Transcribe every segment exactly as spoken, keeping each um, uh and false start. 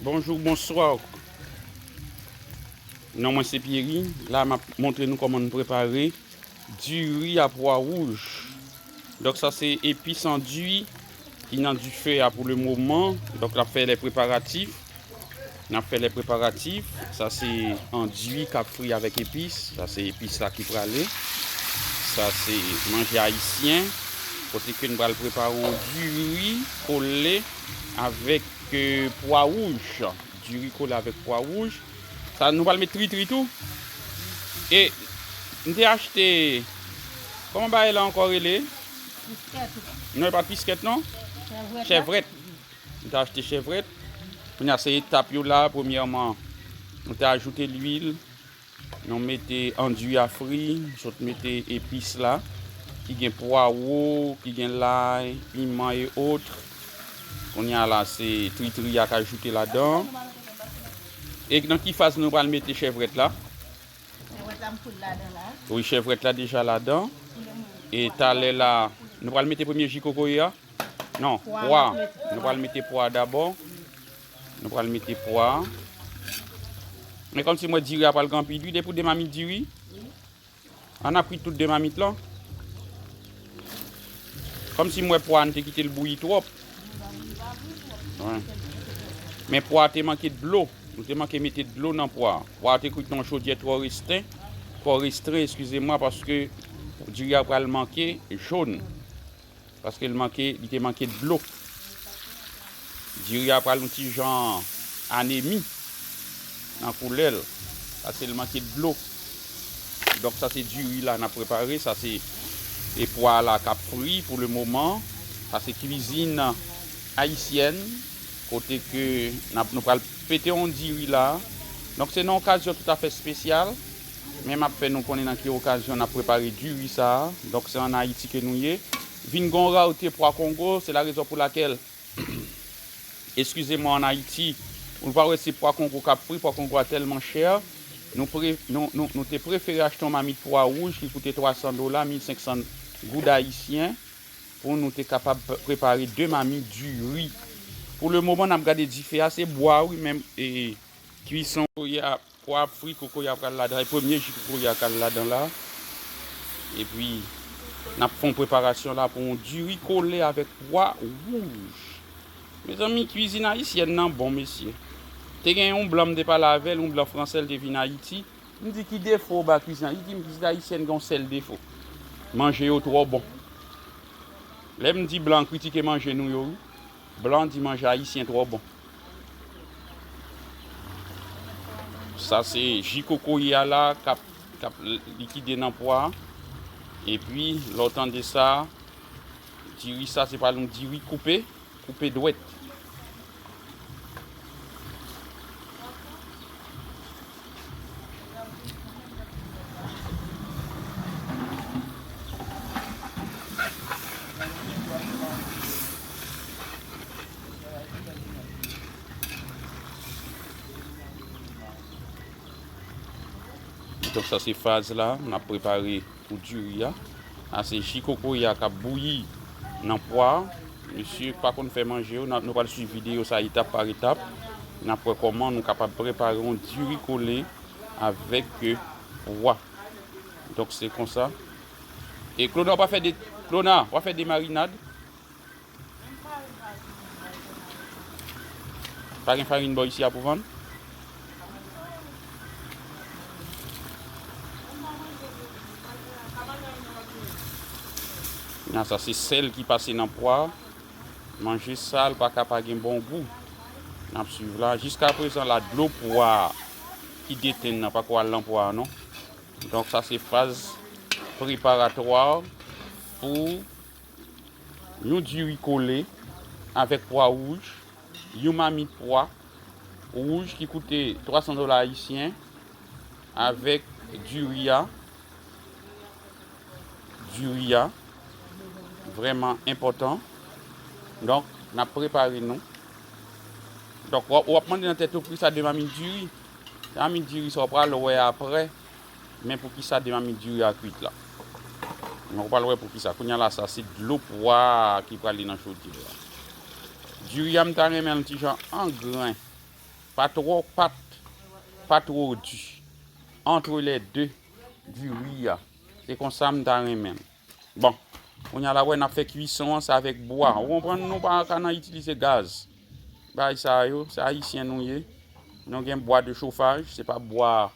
Bonjou, bonswa. Non mwen se Pierry. La m ap montre nou kòman nou prepare diri a pwa wouj. Donk sa se epis andui ki nan dife a pou le moman. Donk n ap fè lè preparatif. N ap fè lè preparatif. Sa se andui k ap fri avèk epis. Sa se epis la ki prale. Sa se manje ayisyen. Kote ke n pral prepare yon diri kole avèk, eh, pwa wouj. Diri kole avèk pwa wouj. Sa, nou pral met tritri tou. E m te achte, kòman bagay la ankò rele? Piskèt. Non, e pa piskèt, non. Chèvrèt. Chèvrèt. M te achte chèvrèt. Kounye a, se etap yo la. Premyèman, nou te ajoute lwil. Nou mete andui a fri, sot mete epis la, ki gen pwawo, ki gen lay, piman e ot. Kounye a la, se tritri a k ajoute ladan. E nan ki faz nou pral mete chèvrèt la? Chèvrèt la, m fout ladan la. Wi, chèvrèt la deja ladan. E talè la, nou pral mete premye ji kokoye a? Non, pwa. Nou pral mete pwa dabò. Nou pral mete pwa. Men kòmsi m wè diri a pral gen anpil diri, depi w de mamit diri. Ann ap kwit tout de mamit lan. Kòmsi m wè pwa a, n te kite l bouyi twòp. Wi. Men pwa a te manke dlo. Nou te manke mete dlo nan pwa a. Pwa a te kwit nan yon chodyè twò resten, twò restren, eskize mwa, paske diri a pral manke jòn. Paske l manke, li te manke dlo. Diri a pral yon ti jan anemi nan koulè l, paske l manke dlo. Donk, sa se diri la n ap prepare, sa se, e pwa la k ap fri pou le moman. Sa se kwizin ayisyèn, kote ke n ap, nou pral pete yon diri la. Donk, se yon okazyon toutafè espesyal, men m ap fè nou konnen nan ki okazyon n ap prepare diri sa a. Donk, se ann Ayiti ke nou ye. Vin gen yon rarite pwa Kongo, se la rezon pou lakèl, eskize mwa, ann Ayiti, ou pa wè se pwa Kongo k ap fri, pwa Kongo a tèlman chè, nou pre-, nou, nou, nou te prefere achte yon mamit pwa wouj ki koute twa san dola, mil senk san goud ayisyen, pou nou te kapab pre-, prepare de mamit diri. Pou le moman, n ap gade dife a, se bwa, wi, men, e, kwison, kokoye a, pwa ap fri, kokoye a pral ladan, e premye ji kokoye a k al ladan la. Epi, n ap fè yon preparasyon la pou yon diri kole avèk pwa wouj. Mezanmi, kwizin ayisyèn nan bon, mesye. Te gen yon blan m te pale avè l, yon blan fransè, l te vin Ayiti. M di, "Ki defo w ba kwizin?" Li di m, "Kwizin ayisyèn gen yon sèl defo. Manje yo twò bon." Lè m di blan kritike manje nou yo, wi. Blan di manje ayisyen twò bon. Sa se ji kokoye a la k ap, k ap likide nan pwa. Epi, lè w tande sa, diri sa, se pral yon diri koupe, koupe dwèt. Donk, sa se faz la, n ap prepare pou diri a. A se ji kokoye a k ap bouyi nan pwa. Mesye pa konn fè manje yo, n a, nou pral swiv videyo sa etap pa etap. N ap wè kòman nou kapab prepare yon diri kole avèk, euh, pwa. Donk, se konsa. E Clona, w pa fè de, Clona, w pa fè de marinad? Pa gen farin bò isi a pou vann? Nan sa, se sèl ki pase nan pwa. Manje sal pa ka pa gen bon gou. N ap swiv la. Jiska prezan la, dlo pwa ki detenn nan pako al nan pwa a, non. Donk, sa se faz preparatwa pou yon diri kole avèk pwa wouj, yon mamit pwa wouj ki koute twa san dola ayisyen, avèk diri a, diri a, vrèman enpòtan. Donk, n ap prepare nou. Donk, w ap, w ap mande nan tèt ou, poukisa de mamit diri? De mamit diri sa w pral wè aprè. Men poukisa de mamit diri a kwit la? Donk, w pral wè poukisa. Kounye a la, sa se dlo pwa ki prale nan chodyè a. Diri a, m ta renmen l ti jan an gren. Pa twò pat, pa twò di. Entre les deux, diri a. Se konsa m ta renmen l. Bon, kounye a la, wè, n ap fè kwison an, se avèk bwa. Ou konprann, nou pa ka nan itilize gaz. Bagay sa yo, se ayisyen nou ye. Nou gen bwa de chofaj, se pa bwa,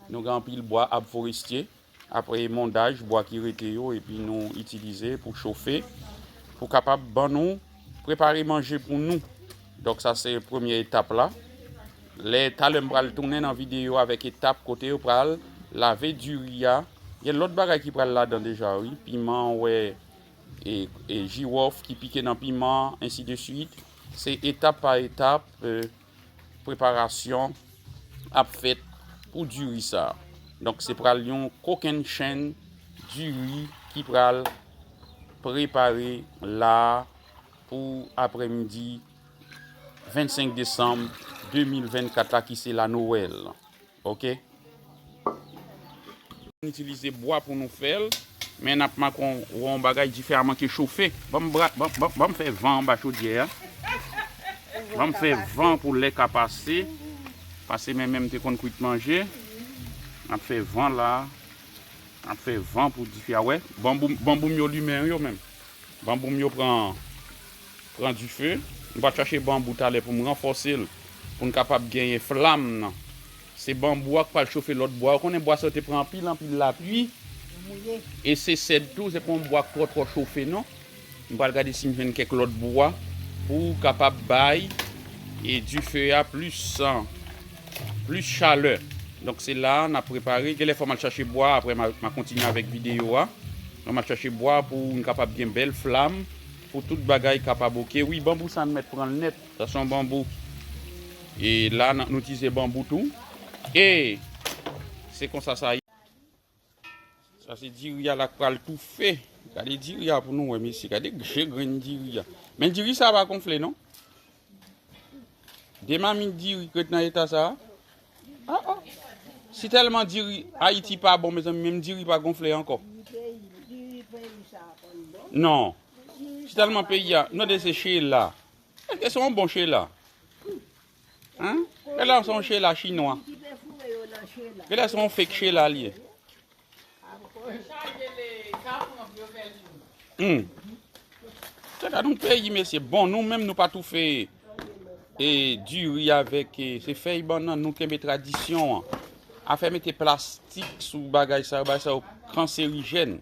nou gen anpil bwa, ab forestye. Apre mondaj, bwa ki rete yo, epi nou itilize pou chofe, pou kapab ban nou, prepare manje pou nou. Donk, sa se premye etap la. Lè talè m pral tounen nan videyo avèk etap kote yo pral lave diri a. Gen lòt bagay ki pral ladan deja, wi. Piman, wè, e, e jiwòf ki pike nan piman, ensi de swit. Se etap pa etap, e, preparasyon ap fèt pou diri sa. Donk, se pral yon kokennchenn diri ki pral prepare la pou aprèmidi vennsenk desanm de mil vennkat la, ki se la Nwèl. Oke? N itilize bwa pou nou fè l, men n ap make yon, yon bagay dife a manke chofe. Ban m bra-, ban, ban, ban m fè van anba chodyè a. Ban m fè van pou lè ka pase. Pase men menm te konn kwit manje. N ap fè van la. N ap fè van pou dife a. Wè, banbou, banbou m yo limen yo menm. Banbou m yo pran, pran dife. M pral chache banbou talè pou m ranfòse l, pou n kapab genyen flam nan. Se banbou a k pral chofe lòt bwa. Ou konnen bwa sa yo te pran anpil, anpil lapli. E se sèd tou, se pa yon bwa k twò, twò chofe non. M pral gade si m jwenn kèk lòt bwa pou kapab bay e dife a plis, plis chalè. Donk, se la a n ap prepare. Genlè fò m al chache bwa, apre m a, m a kontinye avèk videyo a. Donk, m al chache bwa pou n kapab gen bèl flam, pou tout bagay kapab oke. Wi, banbou sa n mèt pran l nèt. Sa se yon banbou. E la, n, nou itilize banbou tou. E se konsa sa ye. Sa se diri a la k pral toufe. Gade diri a pou nou wè, mesye. Gade je grenn diri a. Men diri sa pa gonfle, non. De mamit diri k ret nan eta sa a. Ah, ah. Si tèlman diri Ayiti pa bon, mezanmi, menm diri pa gonfle ankò. Non. Si tèlman peyi a, non, de se chela. Èske se yon bon chela? Hein? Genlè se yon chela chinwa. Genlè se yon fake chela li ye. Hmm. Tèt a nou peyi, mesye. Bon, nou menm nou pa toufe e diri avèk, e, se fèy bannann, nou kenbe tradisyon an. Afè mete plastik sou bagay sa yo, bagay sa yo kanserijèn.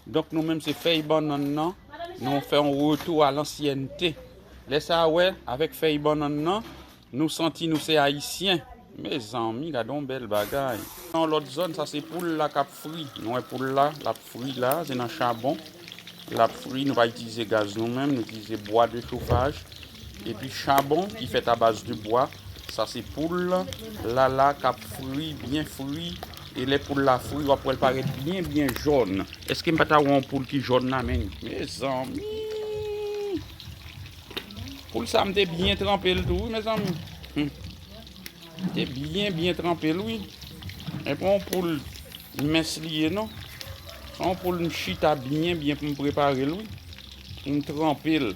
Donk, nou menm se fèy bannann nan, nou fè yon retou a lansyènte. Lè sa a, wè, avèk fèy bannann nan, nou santi nou se ayisyen. Mezanmi, gade yon bèl bagay. Nan yon lòt zòn, sa se poul la k ap fri. Nou wè poul la, l ap fri la, se nan chabon. L ap fri, nou pa itilize gaz nou menm, nou itilize bwa de chofaj. Epi chabon ki fèt a baz de bwa. Sa se poul la la k ap fri, byen fri. E lè poul la fri, w ap wè l parèt byen, byen jòn. Èske m pa ta wè yon poul ki jòn la, menm? Mezanmi! Poul sa, m te byen tranpe l tou, wi, mezanmi. Hmm. M te byen, byen tranpe l, wi. E pa yon poul mens li ye, non. Se yon poul m chita byen, byen pou m prepare l, wi. Pou m tranpe l.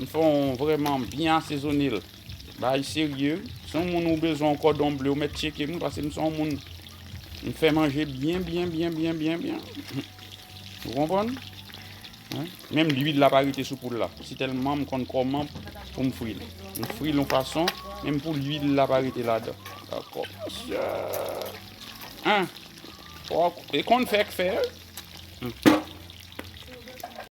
M fè yon vrèman byen asezone l. Bagay serye. Si yon moun ou bezwen yon kòdon ble, ou mèt tcheke m, paske m se yon moun, m fè manje byen, byen, byen, byen, byen, byen. Ou konprann? Hein? Menm lwil la pa rete sou poul la. Si tèlman m konn kòman pou m fri l. M fri l yon fason, menm pou lwil la pa rete ladan. Dakò. Hein? Fò, e konn fè k fè, wi. Hmm.